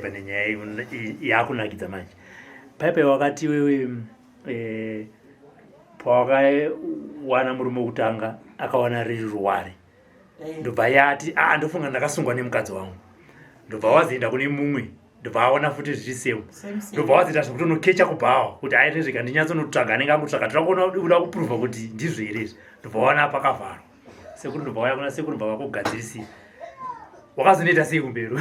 Pane nyaya yakunakidza manje. Paipai wakati wewe eh, pawakawana murume wekutanga akawana riri ruware eh. ndobva yati ah, ndofunga ndakasungwa nemukadzi wangu ndobva wazoenda kune mumwe ndobva aona futi zviri same ndobva wazoita zvekutonokecha kubhawa kuti aite zvega ndinyatsonotsvaga anenge angotsvaga toda kuona uda kuprova kuti ndizvo here izvi ndobva waona pakavharwa sekuru ndobva waya kuna sekuru ndobva vakugadzirisira wakazonoita sei kumberi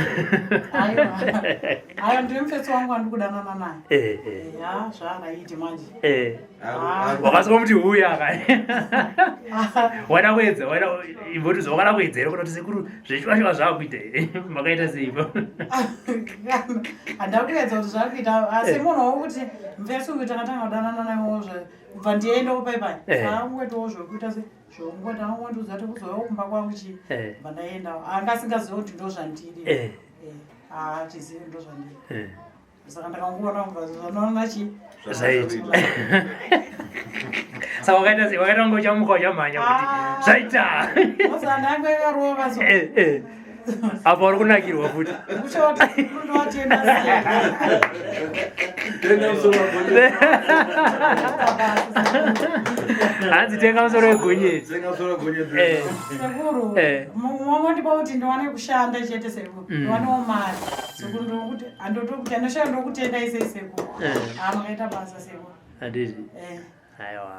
ayo ndiye mufetsi wangu wandiri kudanana naye eh, eh. ya zvaaraiti manje eh. Ah. wakasvika muti huya ka wada kuedza wada imbotiza wakada kuedza here kuna kuti sekuru zvechivashiva zvaakuita here makaita seipo handida kuedza kuti zvaakuita asi munhu wokuti mufetsi uyu takatanga kudanana naye kubva ndiendawo paipai angoitawo zvekuita se zvongoti angondiudza kuti kuzouya kumba kwangu chii eh. bva ndaendawo anga asingazivi kuti ndo zvandiri eh. Eh, haachizivi ndo zvandiri saka ndakangoona kubva zvanoona chii zvaita saka wakaita sei wakaita kunge uchamuka uchamhanya kuti ah. zvaita apa uri kunakirwa futi hanzi tenga musoro wegonyeti eh. sekuru eh. mongondipa kuti ndiwane kushanda chete sekuru mm. ndiwanewo mari sekuru ndokuti andotokuti andoshanda ndokutenda isei sekuru eh. amakaita basa sekuru handiti aiwa.